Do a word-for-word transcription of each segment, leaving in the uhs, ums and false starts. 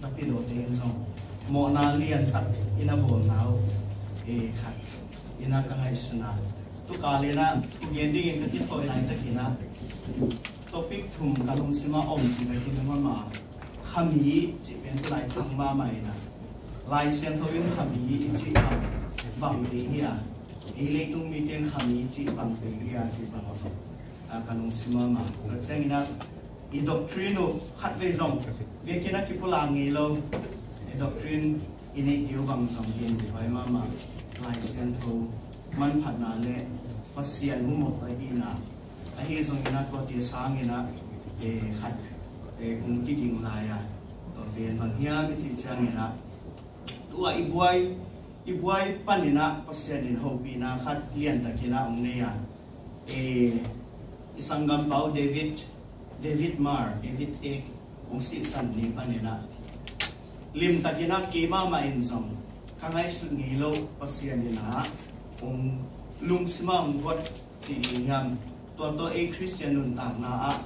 Ka pi Lawte in zong mawhna liantak in a bawlna uh, eh, khat in a ka ngaihsun a, tukal in a thugen dingin ka kithawi laitakin a, topic thum ka lungsim a om cih ka kimu mahmah. Khami cih pen tu lai thang mahmah in a, Lai Siangtho in khami i cih bang, bang ding hi a, ei leitung mite in khami cih bang ding hi a cih bang zong, a, ka lungsim mahmah. Tua ciangin a, i doctrine uh khat vei zong biakinn ah kipulak ngei lo, i doctrine i neih ding uh bang zong gen ding vai mahmah. Lai Siangtho manphatna le Pasian humop ahihna, ahi zongin a, tuate sangin a, eh, khat, eh, kong kiging lai a, tua pen bang hiam i cih ciangin a, tua i buai, i buai panin a Pasian in hopihna khat liantakin a hong nei a, eh, i sanggampa uh David, David Marr, David Thieck hong sihsan ni panin a, limtakin a, keimah mah in zong ka ngaihsut ngei lo Pasian in a hong lungsim ah hong guat cih ding hiam, tua tawh ei Khristian nuntakna ah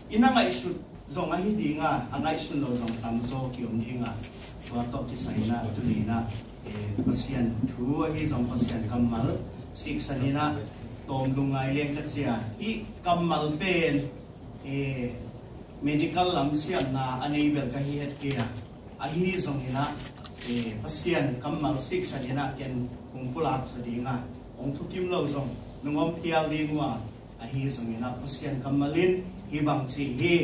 i na ngaihsut zong ahi ding a, a ngaihsun lo zong tamzaw ki-om ding a, tua tawh kisai in a, tuni in a, eh, Pasian thu ahi zong Pasian kammal siksan in a, tawm lungngai leng ka ci a, hih kammal pen, eh, medical lam siamna a nei bel ka hi het kei a, ahi zongin a, eh, Pasian kammal siksan in a ken kong pulaksa ding a, hong thukim lo zong nung om phial ding uh a, ahi zongin a Pasian kammal in hih bang ci hi,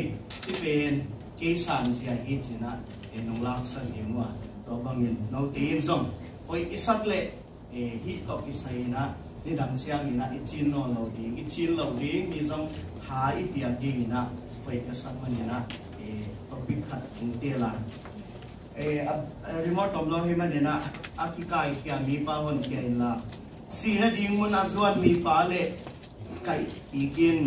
hih pen kei sanzia hi ci in a, eh, nong laksak ding uh a, tua bangin note in zong hoih i sak leh, eh, hih tawh kisai in a, nidang ciangin a i cin nawn lo ding, i cin lo ding, mi zong tha i piak dingin a, hoih ka sak manin a, eh, topic khat hong tel a. Eh, a, a remote om lo hi manin a, a kikaikhia mipa honkhia inla, sihna ding mun a zuan mipa le kaih kik in.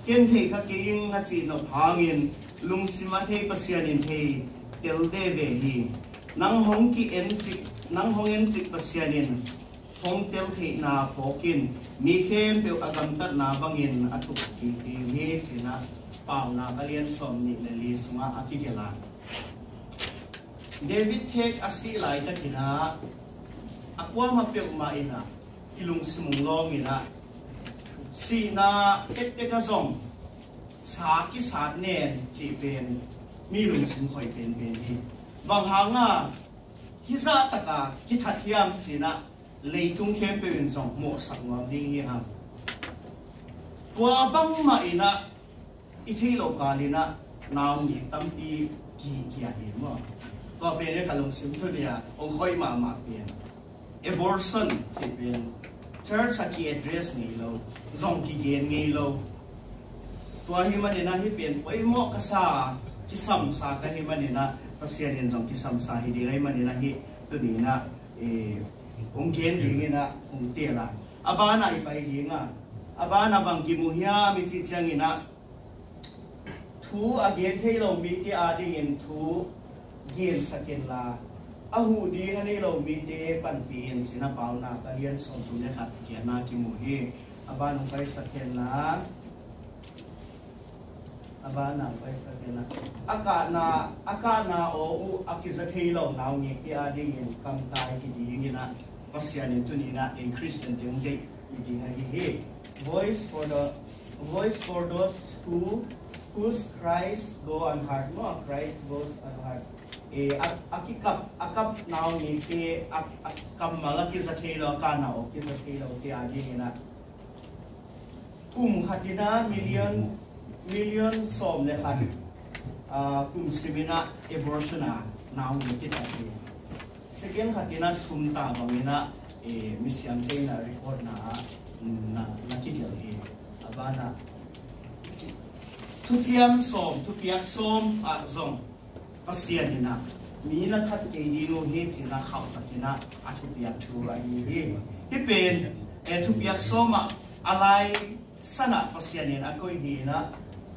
Ken thei kha kei ing a cih nop hangin, lungsim a thei Pasian in thei tel veve hi. Nang hong ki-encik, nang hong encik Pasian in hong tel theihna phawk in, mi khempeuh a gamtatna bangin a tuk kik ding hi ci in a, Paunak a lian sawmnih le li sungah a kigelh a. David Thieck a sih laitakin a, a kuamah peuhmah in a, i lungsim hong lawng in a, sihna tektek ah zong sa kisat nen cih pen mi lungsim khoi penpen hi. Bang hang a hih zah tak a kithat hiam ci in a, leitung khempeuh in zong mawhsak nuam ding hi hang. Tua bangmah in a, i theih loh kal in a, naungek tampi ki, kia hi maw. Tua pen in ka lungsim thu nia hong hoih mahmah pen, abortion cih pen church ah ki-address ngei lo, zong kigen ngei lo. Tua hi manin a, hih pen poimawh ka sa, kisamsa ka hi manin a, Pasian in zong kisamsa hi ding ahi manin a, hih tuni in a, eh, hong gen dingin a hong tel a. A banah i pai ding a, a banah bang kimu hiam i cih ciangin a, thu a gen thei lo mite adingin thu gensak inla, a huh ding a nei lo mite panpih in ci in a, Paunak a lian sawmthum le khat kiatna kimu hi. A ban hong paisak inla, a banah hong paisak inla, a kahna, a kahna aw uh a kiza thei lo naungekte adingin kamtai hi dingin a, Pasian in tuni in a ei Khristian te hong deih hi ding ahi hi. Voice for the, voice for those who, whose cries go unheard. No, cries goes unheard. Eh, a, a kikap, a kap naungekte, a, a kammal a kiza thei lo, a kahna aw kiza thei lote adingin a, kum khat in a million, million sawm le khat, ah, kum sim in a abortion a naungek kitat hi. Second khat in a thum ta bang in a, eh, misiamte in a record na, na, na kigelh hi. A banah thuciam sawm, thupiak sawm ah zong Pasian in a, mi na that kei ding uh hi ci in a khauhtakin a, a thupiak thu ahi hi. Hih pen, eh, thupiak sawm ah a lai san ah Pasian in a koih hi in a,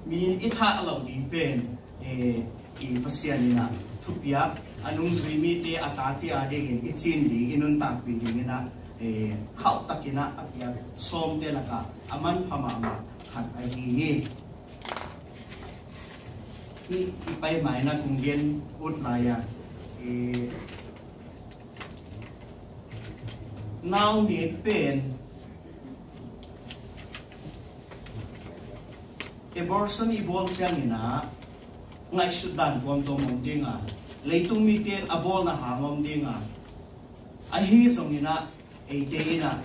mi in i thah loh ding pen, eh, i Pasian in a thupiak, a nungzui mite, a tate adingin i cin ding, i nuntakpih dingin a, eh, khauhtakin a, a piak sawmte lakah a manpha mahmah khat ahi hi. I, i pai mai na kung gen ut lai a, i nau nek pen abortion i bawl ciangin ah ngaihsut dan tuamtuam om ding a, leitung mite a bawlna hang om ding a, ahi zongin ah eite in ah,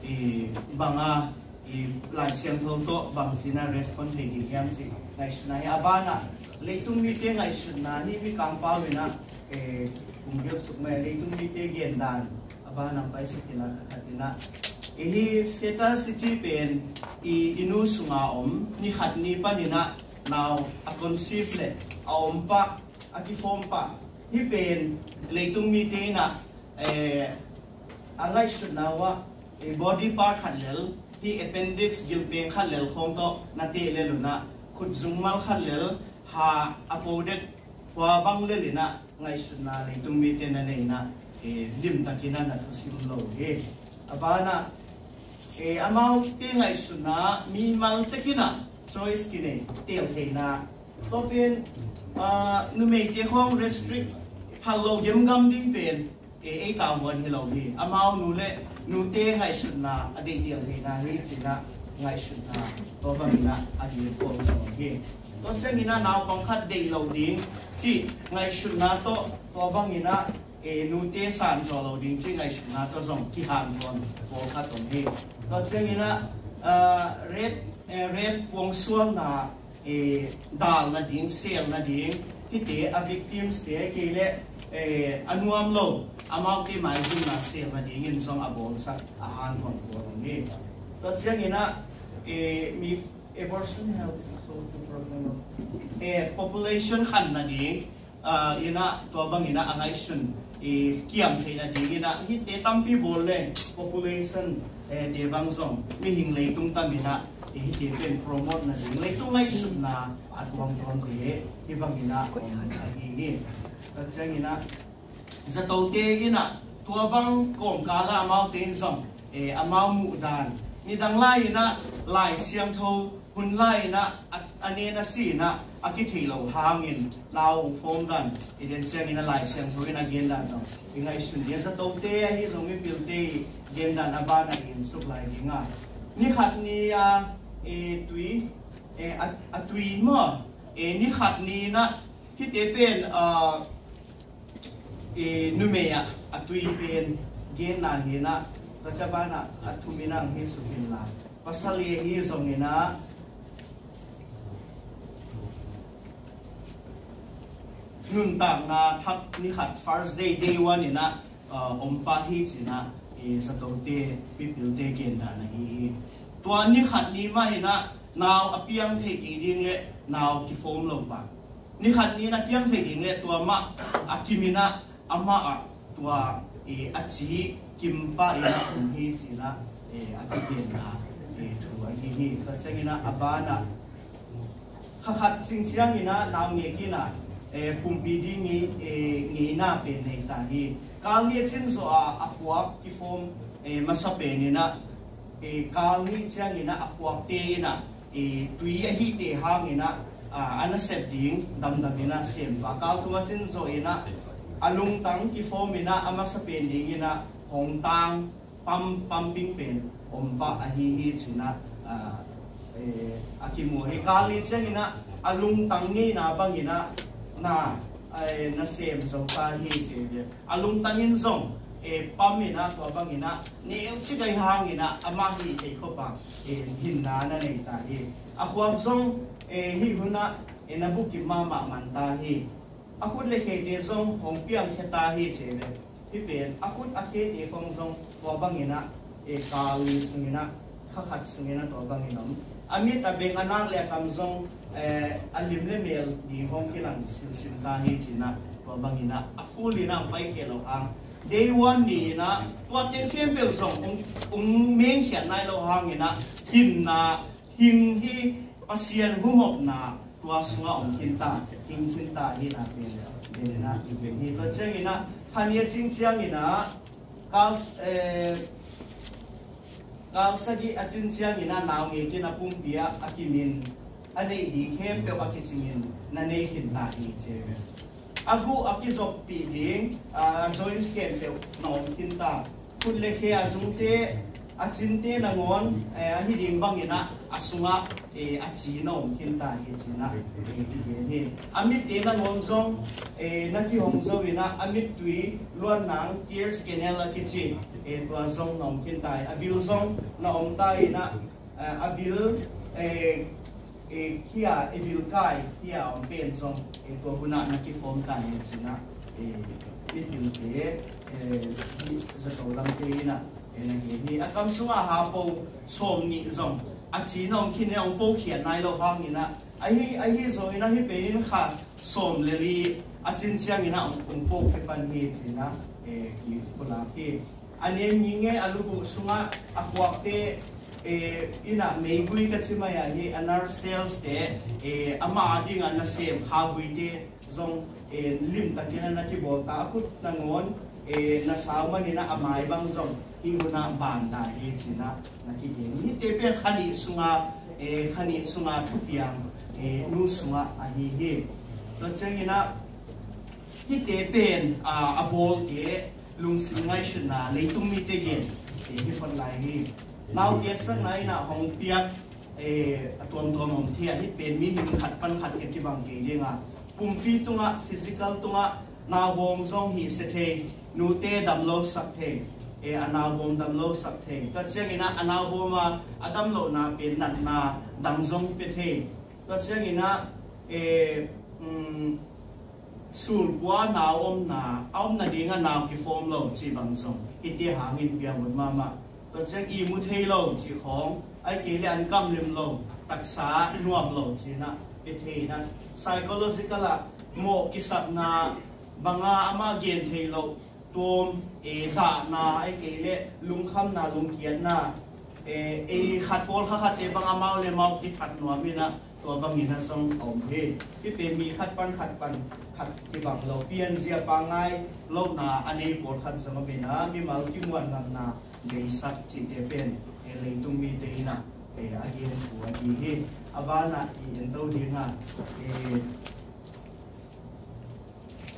eh, bang a, eh, Lai Siangtho tawh bang ci-in ah respond thei ding hiam cih ngaihsutna hi. A banah leitung mite ngaihsutna hi, Mikang pau in ah, eh, kung gil suk mai, leitung mite gen dan a banah pai sak in ah, khat in ah, eh, hih fetusity pen i, i nu sunga om, ni khat ni panin ah nau a conceive leh a om pah, a kiform pah, hih pen leitung mite in ah, eh, a ngaihsutna uh ah, eh, body part khat lel, hih appendix gilpeng khat lel khawng tawh na teh lel un ah, khutzungmal khat lel, ha a po dek, khua bang lel in ah ngaihsutna leitung mite na nei in ah, eh, limtakin ah na thusim lo hi. A banah, eh, amaute ngaihsutna mimal takin ah choice kinei, teel theihna. Tua pen, ah, numeite khawng restrict phal lo, gemgam ding pen, eh, ei tavuan hi lo hi. Amau nu le nute ngaihsutna a deih teel theihna hi ci-in ah ngaihsutna tua bangin ah a gen khawm zaw hi. Tua ciangin ah naupang khat deih lo ding cih ngaihsutna tawh, tua bangin ah, eh, nute san zaw lo ding cih ngaihsutna tawh zong kihanthawn pawlkhat om hi. Tua ciangin ah, ah, rape, eh, rape puangsualna, eh, dal nading, sel nading, hihte a victims te kei leh, eh, a nuam lo, amaute maizumna sel nadingin zong a bawlsak, a hanthawn pawl om hi. Tua ciangin ah, eh, mi abortion helps solve the problem of, eh, population khan nading, ah, in ah, tua bangin ah a ngaihsun, eh, kiam theih nadingin ah, hihte tampi bawl leng population, eh, te bang zong, mihing leitung tam in ah, eh, hihte pen promote nading, leitung ngaihsutna a tuamtuamte hih bangin ah om ahi hi. Tua ciangin ah, zatote in ah tua bang kawmkal ah amaute in zong, eh, amau muhdan, nidang lai in ah Lai Siangtho hun lai in ah, a, a nen a si in ah a kitheih loh hangin nau hong form dan i den ciangin ah Lai Siangtho in a gen dan zong i ngaihsun ding. Zatote ahi zong mipilte i gen dan a banah i en suk lai ding a, ni khat ni a, eh, tui, eh, a, a tui maw, eh, ni khat ni in ah hihte pen, ah, eh, numei ah a tui pen genna hi in ah, tua ciang banah a thum in ah hong hi suk inla, pasal i hi zongin ah nuntakna thak ni khat, first day, day one in ah, ah, om pah hi ci-in ah, eh, zatote, mipilte gen dan ahi hi. Tua ni khat ni mah in ah nau a piang thei kei ding leh nau kiform lo pah, ni khat ni in a piang thei ding leh tua mah a kim in ah, amah ah tua, eh, a ci kim pah in ah om hi ci-in ah, eh, a kigenna, eh, thu ahi hi. Tua ciangin ah a banah kha khat cing ciangin ah nau ngei hi in ah, eh, pumpi ding i, eh, ngeina pen nei ta hi. Kal nih a cin zawh a, a khuak kiform, eh, masa pen in ah, eh, kal nih ciangin ah a khuakte in ah, eh, tui ahihte hangin ah, ah, a nasep ding damdam in ah sem pah. Kal thum a cin zawh in ah a lungtang kiform in ah a masa pen dingin ah hong tang, pam, pumping pen om pah ahi hi ci-in ah, ah, eh, a kimu hi. Kal li ciangin ah a lungtang ngeina bangin ah na, eh, nasem zo ta hi ci hi. A lungtang in zong, eh, pam in ah tua bangin ah neu cik ahi hangin ah amah hih thei khop a, eh, hinna na nei ta hi. A khuak zong, eh, hih hun ah, eh, na bukim mahmah man ta hi. A khut le kheite zong hong piangkhia ta hi ci hi. Hih pen a khut a kheite khawng zong tua bangin ah, eh, kal li sungin ah, kha khat sungin ah tua bangin om. A mit, a beng, a nak le a kam zong, eh, a lim le mel ding hong kilang silsil ta hi ci-in ah, tua bangin ah a full in ah hong paikhia loh hang, day one ni in ah tua teng khempeuh zong hong, hong mengkhiat nai loh hangin ah hinna, hing hi, Pasian humopna tua sungah om khin ta, hing khin ta hi na pen, pen in ah i gen hi. Tua ciangin ah kha nih a cin ciangin ah kal, eh, kal sagih a cin ciangin ah nau ngei khin a pumpi ah a kim in, a neih ding khempeuh a kicingin na nei khin ta hi ci hi. A guh a kizoppih ding, a, joints khempeuh na om khin ta. Khut le khe a zungte, a cinte nangawn, eh, ahi ding bangin ah, a sungah, eh, a ci na om khin ta hi ci-in ah, eh, kigen hi. A mitte nangawn zong, eh, na kihong zo in ah, a mittui luannang tears canal a kici, eh, tua zong na om khin ta hi. A bil zong na om ta in ah, eh, a bil, eh, eh, khia, eh, bil kai khia om pen zong, eh, tua hun ah na kiform ta hi ci-in ah, eh, i pilte, eh, zato lamte in ah, eh, na gen hi. A kam sungah hapo sawm nih zong a ci na om khin in ah, hong po khiat nai lo hangin ah, ahi, ahi zongin ah hih pen in kha sawm le li a cin ciangin ah hong, hong po khia pan hi ci-in ah, eh, kipulak hi. A nem ngingei a lubuh sungah a kuakte, eh, in ah meigui ka ci mai ah hi, a nerve cells te, eh, amah a dingah nasem khaguite zong, eh, limtakin ah na kibawl ta, a khut nangawn, eh, na sau manin ah a mai bang zong hih hun ah ban ta hi ci-in ah na kigen. Hihte pen kha nih sunga, eh, kha nih sunga thupiang, eh, nu sungah ahi hi. Tua ciangin ah hihte pen, ah, a bawlte lungsim ngaihsutna leitung mite gen, eh, hi phot lai hi. Naute etsakna in ah hong piak, eh, a tuamtuam om thei a, hih pen mihing khat pan khat kibang kei ding a, pumpi tungah, physical tungah, naubawm zong hih sia thei, nute dam lo sak thei, eh, a naubawm dam lo sak thei. Tua ciangin ah a naubawm a, a dam lohna pen natna dang zong pia thei. Tua ciangin ah, eh, um, sulkua nau omna, a omna dingah nau kiform lo cih bang zong hihte hangin piang ut mahmah. Tua ciang ihmu thei lo cih khawng, ahih kei leh an kamlim lo, taksa nuam lo ci-in ah pia thei in ah, psychological ah mawh kisapna banga amah gen thei lo, tawm, eh, dahna, ahih kei leh lungkhamna, lungkiatna, eh, ei khat pawlkhat khatte bang amau le amau kithat nuam in ah, tua bangin ah zong a om hi. Hih pen mi khat pan khat pan khat kibang lo, pianzia pangai lohna a nei pawlkhat zong om in ah, mimal kimuan ngamna, beisak cihte pen, eh, leitung mite in ah, eh, a gen thu ahi hi. A banah i en to ding a, eh,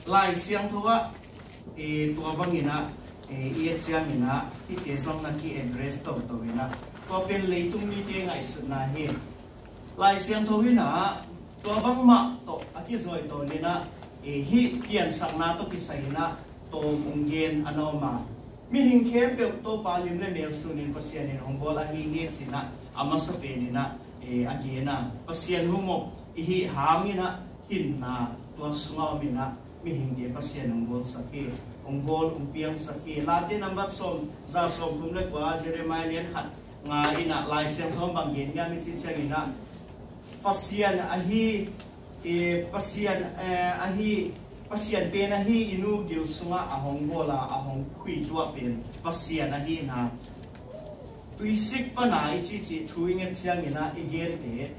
Lai Siangtho ah, eh, tua bangin ah, eh, i et ciangin ah, hihte zong na ki-address toto in ah, tua pen leitung mite ngaihsutna hi. Lai Siangtho in ah tua bangmah tawh a kizawi tawn in ah, eh, hih piansakna tawh kisai in ah tawm hong gen a na om a, mihing khempeuh Topa lim le mel sunin Pasian in hong bawl ahi hi ci-in ah, a masa pen in ah, eh, a gen a, Pasian humop i hih hangin ah hinna tua sungah om in ah, mihingte Pasian hong bawlsak hi, hong bawl, hong piangsak hi. Late nambat sawm, za sawmthum le kua, Jeremiah lian khat nga in ah Lai Siangtho bang gen hiam i cih ciangin ah, Pasian ahi, eh, Pasian, eh, ahi, Pasian pen ahi i nu gil sungah a hong bawl a, a hong khuituah pen Pasian ahihna, tuisik pan a i cihcih thu i nget ciangin ah i gente,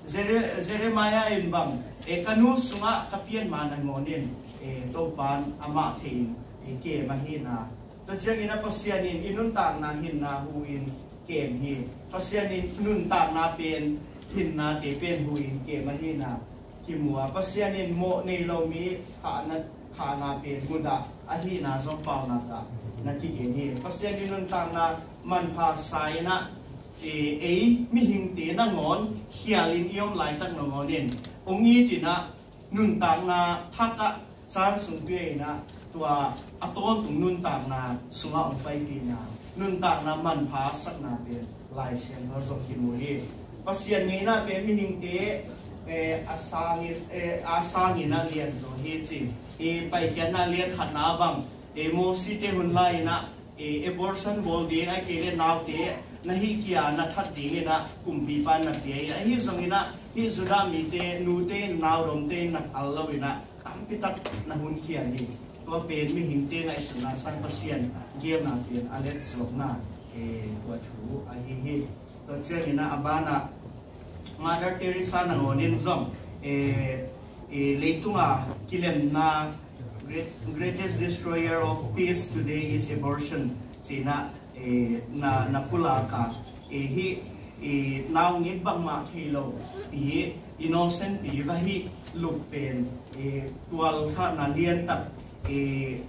Jere-, Jeremiah in bang, eh, ka nu sungah ka pian ma nangawn in, eh, Topa'n amah thei in, eh, kem ahihna. Tua ciangin ah Pasian in i nuntakna hinna hu in kem hi. Pasian in nuntakna pen, hinnate pen hu in kem ahihna kimu a, Pasian in mawh nei lo mi hahna, hahna pen mudah ahihna zong paunak ah na kigen hi. Pasian in nuntakna manpha sa in ah, eh, ei mihingte nangawn khial in i om laitak nangawn in hong it in ah, nuntakna thak ah caan sung pia in ah, tua a tawntung nuntakna sungah hong paipihna, nuntakna manpha sakna pen Lai Siangtho zong kimu hi. Pasian ngeina pen mihingte, eh, a sangin, eh, a sangin ah lianzaw hi ci. I Paikhiatna lian khatna bang, eh, Mosite hun lai in ah, eh, abortion bawl ding, ahih kei leh naute na hih kia na that dingin ah kumpipa na pia hi. Ahi zongin ah hih Judah mite, nute in, naudomte in na al lo in ah tampi tak na hunkhia hi. Tua pen mihingte ngaihsutna sang Pasian gelna pen a let zawkna, eh, tua thu ahi hi. Tua ciangin ah a banah Mother Teresa nangawn in zong, eh, eh, leitunga kilemna, great, greatest destroyer of peace today is abortion, ci-in ah, eh, na, na pulak a, eh, hih I naungek bangmah thei lo pi, innocent pi va hih lup pen, i tualthahna liantak, i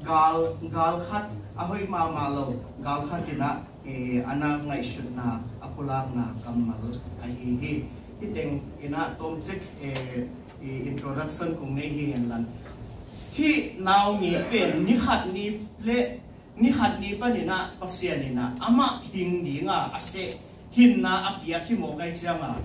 gal, gal khat a hoih mahmah lo, gal khat in ah, i a na ngaihsutna a pulakna kammal ahi hi. Hih teng in ah tawmcik, i, i introduction kong nei hi hen la. Hih naungek pen ni khat ni le ni khat ni panin ah Pasian in ah amah hing ding a, a seh hinna a piak hi mawk ahih ciangin,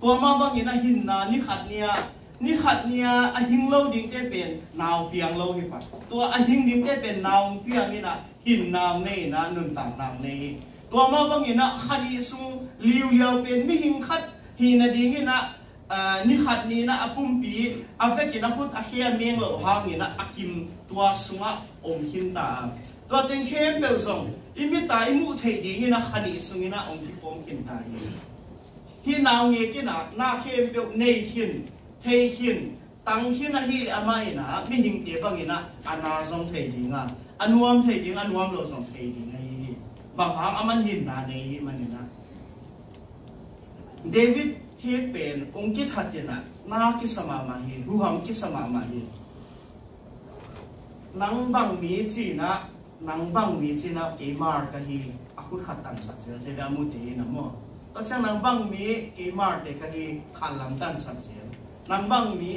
tua mah bangin ah hinna ni khat ni a, ni khat ni a a hing lo dingte pen nau piang lo hi pah. Tua a hing dingte pen nau piang in ah hinna nei in ah nuntakna nei hi. Tua mah bangin ah kha nih sung liuliau pen mihing khat hihna dingin ah, aa, ni khat ni in ah a pumpi a vekin a khut a khe a meng loh hangin ah a kim tua sungah om khin ta. Tua teng khempeuh zong i mit a i muh theih dingin ah kha nih sungin ah om kikhawm khin ta hi. Hih naungek in ah na khempeuh nei khin, thei khin, tang khin ahi amah in ah mihingte bangin ah a na zong thei ding a, a nuam thei ding, a nuam lo zong thei ding ahi hi. Bang hang a man hinna nei hi manin ah. David thek pen ong kithat in ah na kisa mahmah hi, huham kisa mahmah hi. Nang bang mi ci in ah, nang bang mi ci in ah, kei mar ka hi, a khut khat tansak zel, ci a mute in ah maw. Tua ciang nang bang mi, kei marte ka hi, khat lam tansak zel. Nang bang mi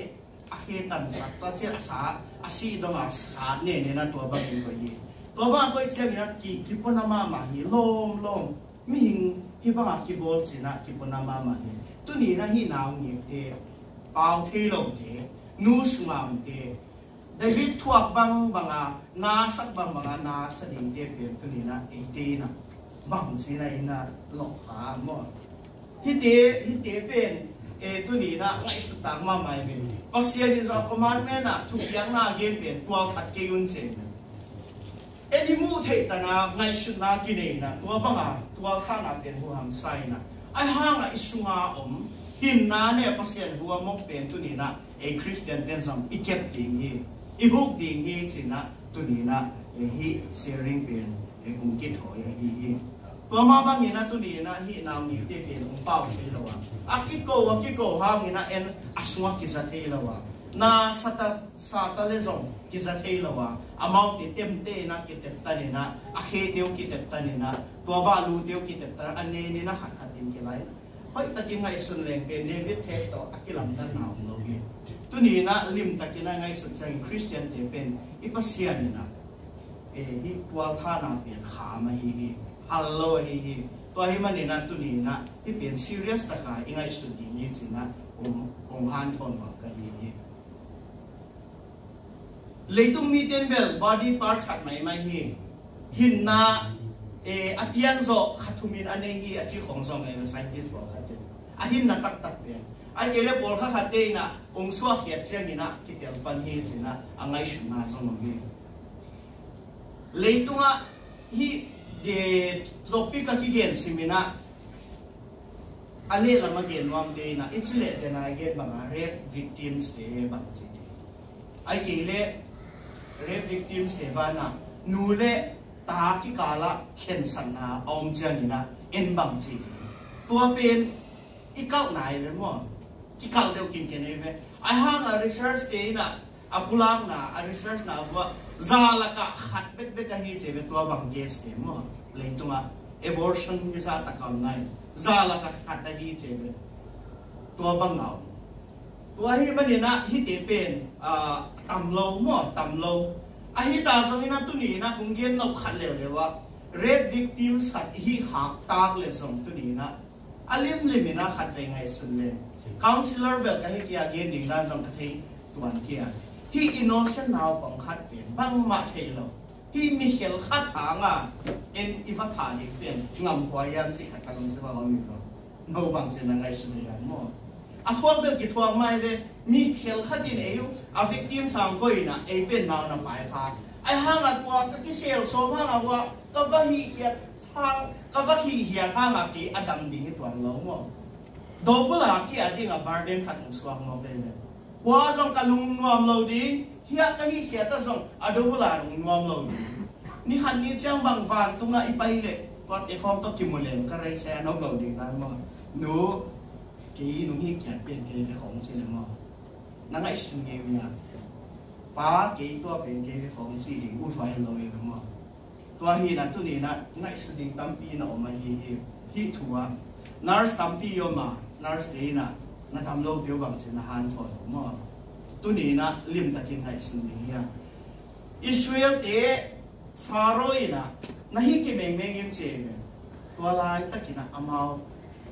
a khe tansak, tua ciang a sa, a sih dong a sa nene na tua bangin koih hi. Tua bang a koih ciangin ah ki, kipona mahmah hi, lawm, lawm. Mihing hih bangah kibawl ci in ah kipona mahmah hi. Tuni in ah hih naungekte, pau thei lote, nu sungah omte, David thuak bangbang a, na sak bangbang a, na sa dingte pen tuni in ah eite in ah bang ci in ah i na lawh kha maw. Hihte, hihte pen, e, tuni in ah ngaihsut tak mahmah hi ve. Pasian in zong a commandment ah thupiakna a gen pen tual khat kei un ci hi. En i muh theih tan a ngaihsutna kinei in ah, tua bang a tualthahna pen huham sa in ah, ahi hang a i sung a om hinna nei a Pasian hu a mawk pen tuni in ah, ei Khristian ten zong i kep ding hi, i huk ding hi ci in ah tuni in ah, ei hih sharing pen, ei kong kithawi ahi hi. Tua mah bangin ah tuni in ah hih naungekte pen ong pau thei lo a, a kiko, a kiko hangin ah en a sungah kiza thei lo a, na sa ta, sa ta le zong kiza thei lo a, amaute temte in ah kitep tan in ah, a khete uh kitep tan in ah, tua bah lute uh kitep tan a, a nen in ah khat khat in kilai. Hoihtakin ngaihsun leng pen David thek tawh a kilamdanna om lo hi. Tuni in ah limtakin a ngaihsun ciangin Khristiante pen i Pasian in ah, e, hih tualthahna pen kham ahi hi, hal lo ahi hi. Tua ahih manin ah tuni in ah hih pen serious takin i ngaihsun ding hi ci in ah kong, kong hanthawn mah ka hi hi. Leitung mite in bel body parts khat maimai hi. Hinna, e, a pian zawh khat thum in a nei hi a ci khong zong e, scientist pawlkhat in. A hinna taktak pen. Ahih kei leh pawlkhat khatte in ah ong suakkhiat ciangin ah kitel pan hi ci in ah a ngaihsutna zong om hi. Leitungah hih, e, topic a kigen sim in ah a lehlam a gen nuamte in ah, i cih leh tena i gen bang a rape victims te bang ci ding. Ahih kei leh rape victims te banah nu le ta kikalah khensatna a om ciangin ah en bang ci ding. Tua pen i kalh nai ve maw. Kikalh deuh kinken ei ve. Ahi hang a research te in ah a pulakna, a research na a buah, za lakah khat bekbek ahi ci ve, tua bang case te maw. Leitungah abortion hi za tak a om nai. Za lakah khat ahi ci ve. Tua bang a om. Tua ahih manin ah hihte pen, ah, tam lo maw, tam lo. Ahi ta zongin ah tuni in ah kong gen nop khat leuleu ah, rape victims khat i hih khak tak leh zong tuni in ah a limlim in ah khatvei ngaihsun leng, counselor bel ka hi kei a, gen ding dan zong ka thei tuan kei a. Hih innocent naupang khat pen bangmah thei lo, hih mikhel khat hangin en i va thah ding pen ngamhuai hiam cih khat ka lungsim ah om hi lo. No bang ci in ah ngaihsun hi hiam maw. A thuak bel kithuak mai ve, mikhel khat in ei uh a victim sang koih in ah ei pen nau na pai kha. Ahi hang a tua ka kisel sawm hang a, ua ka va hihkhiat hang, ka va hihkhiat hang a kei a dam ding hi tuan lo maw. Dobula kia ding a burden khat hong suak maw kei le. Hua zong ka lung nuam lo ding, hiah ka hihkhiat a zong a dobula hong nuam lo ding. Ni khat ni ciang bang vantungah i pai leh, Tua te khawng tawh kimu leng ka rei se a nop lo ding dan maw. Nu, kei nung hi kiat pen kei ve khawng ci le maw. Na ngaihsun ngei uh ia. Pa, kei tua pen kei ve khawng ci ding uh thua hi lo e ve maw. Tua hi na tuni na ngaihsun ding tampi na om ahi hi. Hih thu ah nurse tampi om a, nurse te in a na dam lo peuh bang ci na hanthawn uh maw. Tuni na limtakin ngaihsun ding hi a. Israel te Pharaoh in a na hih kimengmeng in ci ve. Tua laitakin a amau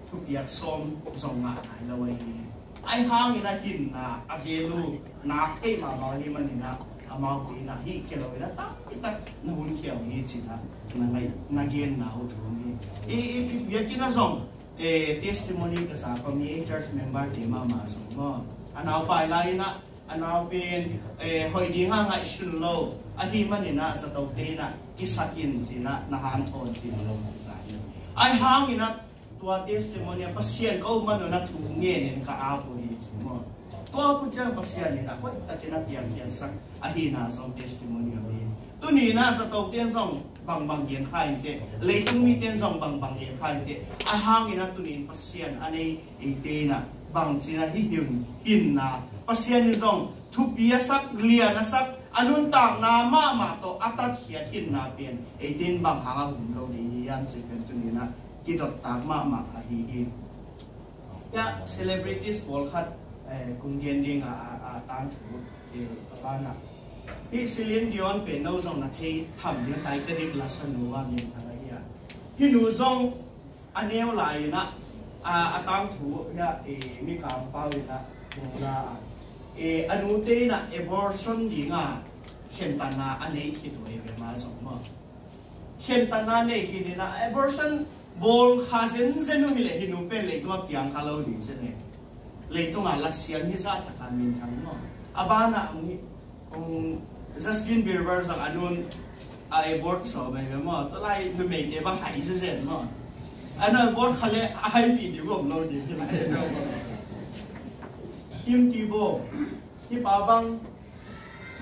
thupiak sawm zong ngah nai lo ahi hi. Ahi hangin a hinna a value nak thei mahmah ahi manin a amau te in a hih kia lo in a tampi tak na hun khia uh hi ci na na ngai na genna uh thu hi. I, i, i biakinn ah zong eh, testimony ka za kua mi, eh, church member te mahmah zong maw. A nau pai lai in a a nau pen eh, hoih ding a ngaihsun lo ahi manin a zato te in a kisak in ci na na hanthawn ci na lo ka za hi. Ahi hangin a tua testimony a Pasian ka um man un a thu ngen in ka ap uh hi ci maw. Tua pu ciang Pasian in a hoih takin a piangkhiatsak ahi na zong testimony om hi. Tuni na zato te in zong bangbang gen kha in teh, leitung mite in zong bangbang gen kha in teh, ahi hangin a tuni in Pasian a nei eite in a bang ci na hih hin hinna Pasian in zong thupi a sak, lian a sak, a nuntakna mahmah tawh a tatkhiat hinna pen eite in bang hang a hum lo ding hi hiam cih pen tuni na kidottak mahmah ahi hi. Hiah celebrities pawlkhat eh, kong gen ding a, a, a tangthu eh, a banah hih Celine Dion pen no zong na thei tham ding, Titanic la sanu a min thang ahi a. Hih nu zong a neu lai in a, a, a tangthu hiah eh, Mikang pau in a kong la a. Eh, a nute in a abortion ding a khentatna a nei khit uh hi ve ma zong maw. Khentatna nei khin in a abortion bawl kha zenzen uh hi leh hih nu pen leitung a piang kha lo ding zen e. Leitung a la siam hi zah taka minthang maw. A banah hong hi, hong Justin Bieber zong a nun a abort sawm ahi ve maw. Tua lai numeite bang hai zenzen maw. A nun abort kha leh a haipih ding uh om lo ding hi lai e maw. Tim Tebow, hih pa bang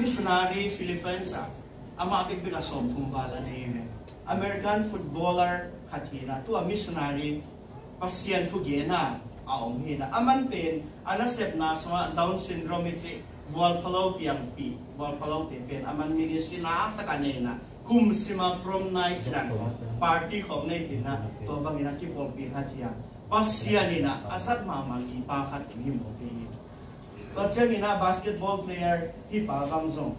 missionary Philippines ah amah bekbek a sawmthum val a nei ve. American footballer khat hi na, tua missionary Pasian thu gen a a om hi na. Aman pen a nasepna sungah Down syndrome i cih vualphalo piangpih, vualphalote pen aman ministry naktak a nei na, kum sima prom night ci dan khawng, party khawng nei hi na, tua bangin a kipawlpih khat hi a. Pasian in a a zat mahmah mipa khat hong hi mawk hi. Tua ciangin a basketball player hih pa bang zong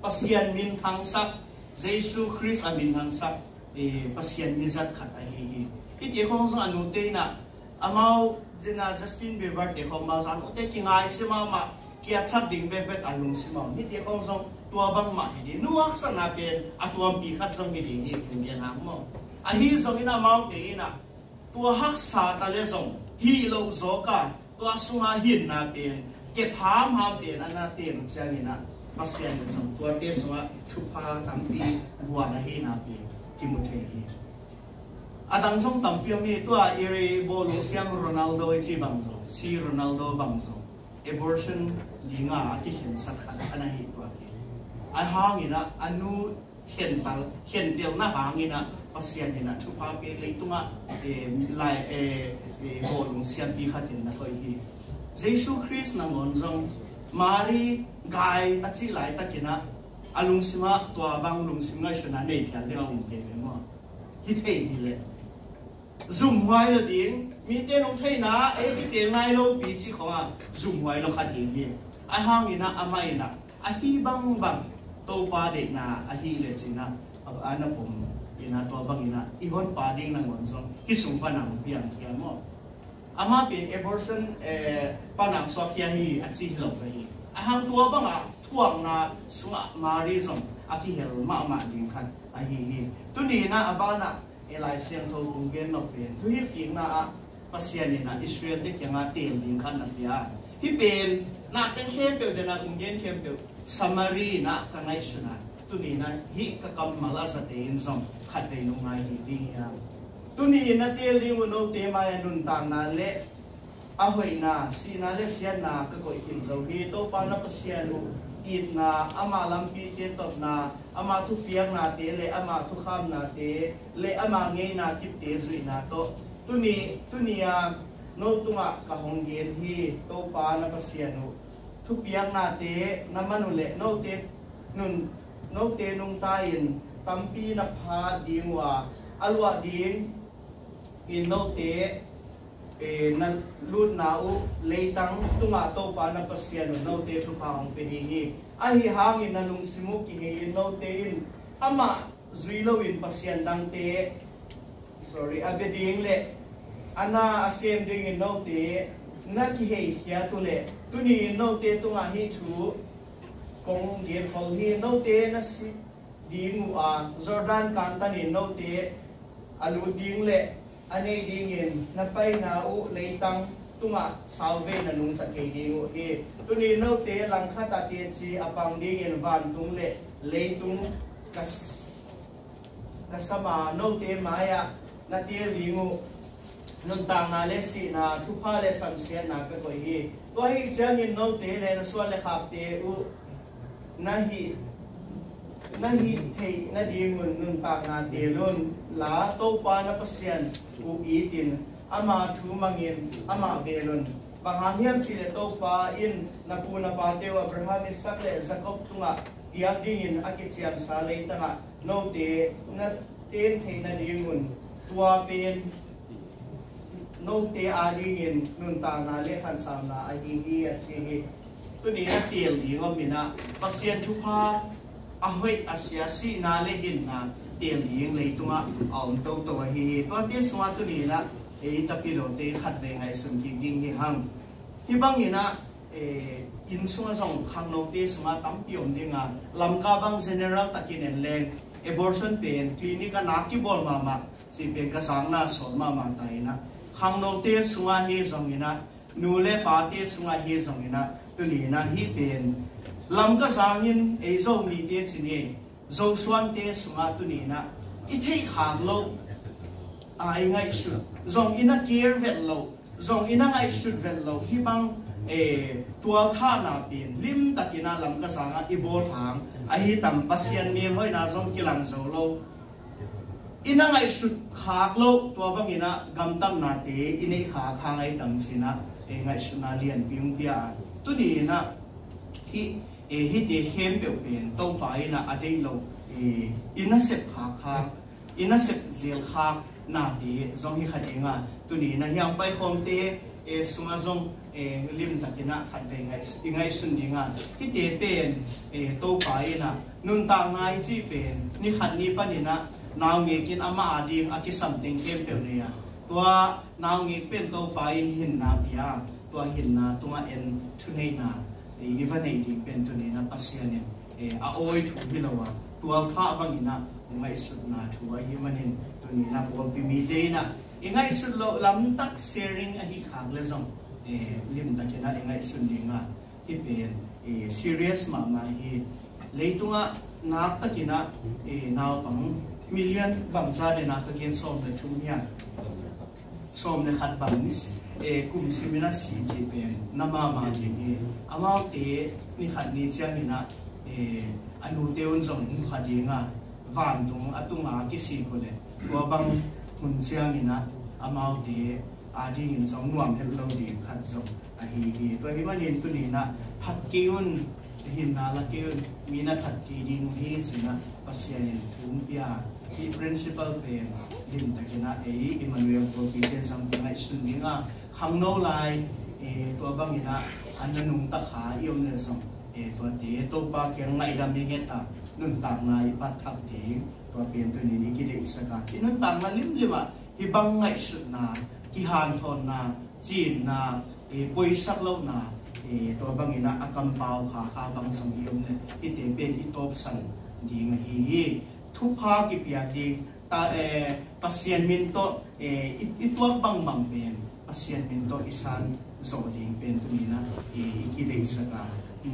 Pasian minthangsak, Jesu Khrist a minthangsak, eh, Pasian mizat khat ahi hi. Hih te khawng zong a nute in a amau zina Justin Bieber te khawng bang zong a nute kingaisia mahmah, kiatsak ding bekbek a lungsim a om. Hih te khawng zong tua bang mah hi ding. Nu haksatna pen a tuampi khat zong hi ding hi, kong gen hang maw. Ahi zongin amaute in a tua haksa ta le zong hih loh zawk a, tua sunga hinna pen kep hamham pen a na ten uh ciangin a, Pasian in zong tuate sungah thupha tampi guan ahihna pen kimu thei hi. A dang zong tampi om hi. Tua i ri bawlung siam Ronaldo i ci bang zong, si Ronaldo bang zong abortion dinga a kikhensat khat a na hi tua hi. A hangin a, a nu khentel, khentelna hangin a Pasian in a thupha pe leitungah, eh, lai, eh, eh, bawlung siampi khatin na koih hi. Jesu Khrist nangawn zong Mari gai a cih laitakin a, a lungsimah tua bang lungsim ngaihsutna nei phial ding a um thei ve maw? Hi thei hi leh zumhuai lo ding, mite nong theihna ei kiteel nai lopi cih khawngah zumhuai lo kha ding hi. A hangin a, amah in a, ahi bangbang Topa deihna ahi leh cin a, a, a na pom in a, tua bangin a i honpa ding nangawn zong hih sung pan a hong piang hi a maw. Amah pen abortion, eh, pan a hong suakkhia hi a ci hi lo ka hi. A hang tua bangah thuakna sungah Mari zong a kihel mahmah ding khat ahi hi. Tuni in a, a banah, eh, Lai Siangtho kong gen nop pen thuhilhkikna ah Pasian in a Israel te kiangah teel ding khat na pia. Hih pen na teng khempeuh den a kong gen khempeuh summary in a ka ngaihsun a, tuni in a hih ka kammal a zate in zong khatvei nong ngai dih ding hi hang. Tuni in a teel ding uh note mai-ah nuntakna le a hoihna, sihna le siatna ka koih khin zo hi. Topa na Pasian uh itna, ama lampite totna, ama thupiaknate le ama thukhamnate le ama ngeina kipte zuihna tawh tuni, tuni a no tungah ka hong gen hi. Topa na Pasian uh thupiaknate na man uh le note nun, note nungta in tampi na pha ding uh a, a luah ding in note, eh, na lutna uh leitang tungah Topa na Pasian uh note thupha hong pia ding hi. Ahi hangin na lungsim uh kihei in note in amah zui loin pasian dangte, sorry, a bia ding le a na a sem dingin note na kiheikhiat uh le tuni in note tungah hih thu kong genkhol hi. Note na si ding uh a, Jordan kantanin note a lut ding le a nei dingin na paina uh leitang tungah sauvei na nungta kei ding uh hi. Tuni note langkhat a teci a pang dingin vantung le leitung ka, ka sama note mai-ah na til ding uh. Nuntakna le sihna, thupha le samsiatna ka koih hi. Tua hi ciangin note le na suan le khakte uh na hih, na hih theih nadingun nuntakna teel un la, Topa na Pasian uh itin ama thu mangin amah bel un. Bang hang hiam cihleh Topa in na pu na pate uh Abraham, Isaac le Jacob tungah piak dingin a kiciamsa leitangah note na ten theih nadingun tua pen note adingin nuntakna le khansamna ahi hi, a ci hi. Tuni na teel ding om in ah Pasian thupha a hoih a sia sihna le hinna teel ding leitungah a om toto ahi hi. Tuate sungah tuni in ah ei tapilote khatvei ngaihsun kik ding hi hang. Hih bangin ah, eh, inn sungah zong khangnote sungah tampi om ding a, Lamka bang general takin en leng abortion pen clinic ah na kibawl mahmah cih pen ka zakna sawl mahmah ta in ah, khangnote sungah hi zongin ah, nu le pate sungah hi zongin ah, tuni in ah hih pen Lamka zangin ei Zomite ci ni, Zosuante sungah tuni in ah i theih khak loh a, i ngaihsut zong i na kir vet loh, zong i na ngaihsut vet loh hih bang, eh, tualthahna pen limtakin ah Lamka zangah i bawl hang ahi tam, Pasian melhoihna zong kilang zo lo. I na ngaihsut khak loh, tua bangin ah gamtatnate i neih khak hang ahi tam ci in ah, eh, ngaihsutna lianpi hong pia a. Tuni in ah hih, eh, hihte khempeuh pen Topa in ah a deih loh, eh, i nasep khak hang, i nasep zel khak nate zong hi kha ding a, tuni in ah hiang paikhawmte, eh, sungah zong, eh, limtakin ah khatvei ngaih-, i ngaihsun ding a, hihte pen, eh, Topa in ah nuntakna i cih pen ni khat ni panin ah naungek in amah ading a kisam teng khempeuh nei a, tua naungek pen Topa in hinna pia a, tua hinna tungah en thuneihna, eh, i va neih ding pen tuni in ah Pasian in, eh, a awi thu hi lo a, tualthah bangin ah hong ngaihsutna thu ahih manin tuni in ah pawlpi mite in ah i ngaihsut loh lamtak sharing ahi khak le zong, eh, limtakin ah i ngaihsun ding a, hih pen, eh, serious mahmah hi. Leitungah naktakin ah, eh, naupang million bangzah dena ka gen, sawm le thum hiam, sawm le khat bang ni, eh, kum simin a si cih pen na mahmah ding hi. Amaute ni khat ni ciangin ah, eh, a nute un zong mu kha ding a, vantung a tunga kisik uh leh tua bang hun ciangin ah amaute adingin zong nuam het lo ding khat zong ahi hi. Tua ahih manin tuni in ah that kei un, hinna la kei un, mi na that kei ding uh hi ci in ah Pasian in thu hong pia. Hih principle pen limtakin ah ei Emmanuel pawlpite zong i ngaihsun ding a, khangno lai, eh, tua bangin ah an na nungta kha i om leh zong, eh, tuate Topa kiang ngaihdam i nget a, nuntakna i pat thak ding, tua pen tuni in i kideihsak a, i nuntakna limlim ah hih bang ngaihsutna, kihanthawnna, cinna, eh, poisak lohna, eh, tua bangin ah a kampau khakha bang zong i om leh hihte pen i tawpsan ding ahi hi. Thupha kipiak ding, ta, eh, Pasian min tawh, eh, i, i tuak bangbang pen Pasian min tawh i san zawh ding pen tuni in ah, eh, i kideihsak a.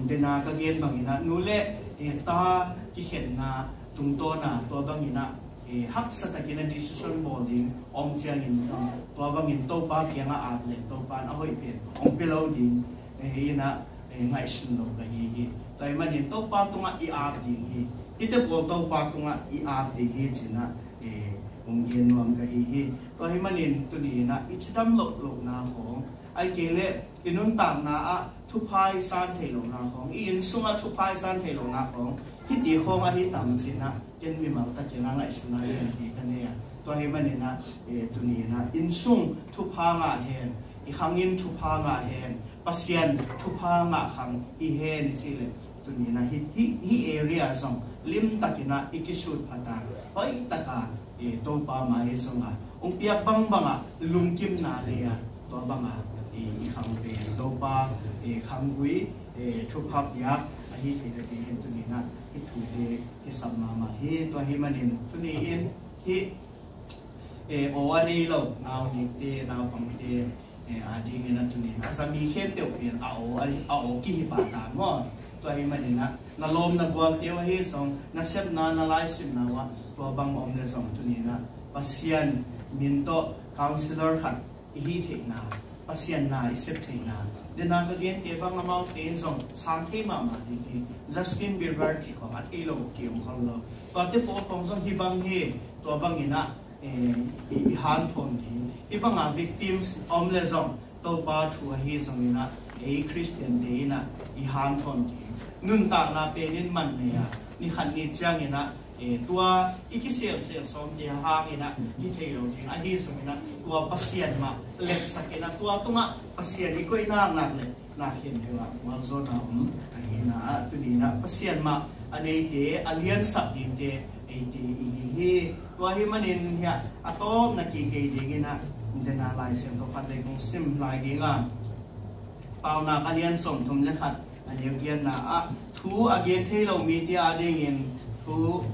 Dena ka gen bangin ah nu le, eh, ta kikhenna tungtawn a, tua bangin ah, eh, haksa takin a decision bawl ding om ciangin zong tua bangin Topa kiangah at leh Topa in a hoih pen hong pia lo ding, eh, in ah, eh, ngaihsun lo ka hi hi. Tua ahih manin Topa tungah i ap ding hi. Hihte pawl Topa tungah i ap ding hi ci-in ah, eh, hong gen nuam ka hi hi. Tua ahih manin tuni-in ah i cidam loh lohna khawng, ahih kei leh i nuntakna ah thupha i san theih lohna khawng, i inn sungah thupha i san theih lohna khawng, hihte khawng ahi tam ci-in ah ken mimal takin a ngaihsutna lianpi ka nei a. Tua ahih manin ah, eh, tuni-in ah inn sung thupha ngah hen, i khang in thupha ngah hen, Pasian thupha ngah khang hi hen i cih leh, tuni-in ah hih, hih, hih area zong limtakin ah i kisut phat a, hoih takin, eh, Topa mai zong a hong piak bangbang ah lungkimna lei a, tua bang a, eh, i khang pen Topa, eh, khang gui, eh, thupha piak ahi thei nadingin tuni-in ah hih thute kisam mahmah hi. Tua ahih manin tuni-in hih, eh, aw a nei lo nauzikte, naupangte, eh, adingin ah tuni-in a za mi khempeuh pen a aw, a, a aw kihi pah ta maw. Tua ahih manin ah na lawm na gualte uh ahi zong, na sepna, na laisimna uh ah tua bang om leh zong tuni-in ah Pasian min tawh counselor khat i hih theihna, Pasian na i sep theihna, den a ka gente bang amaute in zong sang thei mahmah ding hi. Justin Bieber cih khawng a thei lo ki-om khol lo. Tuate pawl khawng zong hih bang hi. Tua bangin ah, eh, i, i hanthawn ding. Hih bang a victims om leh zong Topa thu ahi zongin ah, ei Khristiante in ah i hanthawn ding. Nuntakna pen in man nei a, ni khat ni ciangin ah, eh, tua i kiselsel sawmte hangin ah hi thei lo ding. Ahi zongin ah tua Pasian mah letsak in ah, tua tungah Pasian i koihna ngak leh na khempeuh ah gualzawhna om ahihna ah, tuni-in ah Pasian mah a neite, a liansak dingte eite i hi hi. Tua ahih manin hiah a tawpna kikei dingin ah den a Lai Siangtho khat vei kong sim lai ding a, Paunak a lian sawmthum leh khat, a neu giatna ah, thu a gen thei lo mite adingin thu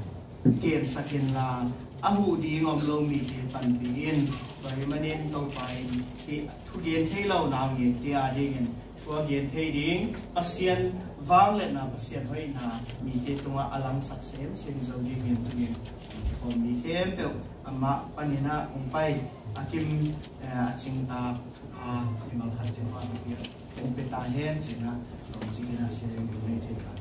gensak inla, a huh ding om lo mite panpih in. Tua ahih manin Topa in hih thu gen thei lo naungekte adingin thu a gen thei ding, Pasian vangliatna, Pasian hoihna mite tungah a langsak semsem zo dingin tuni-in hong kikhawm mi khempeuh amah panin ah hong pai, a kim, eh, a cingtak thupha mimal khatte uh a hong pia ta hen ci-in ah lawmcing in ah sem i nei thei ka.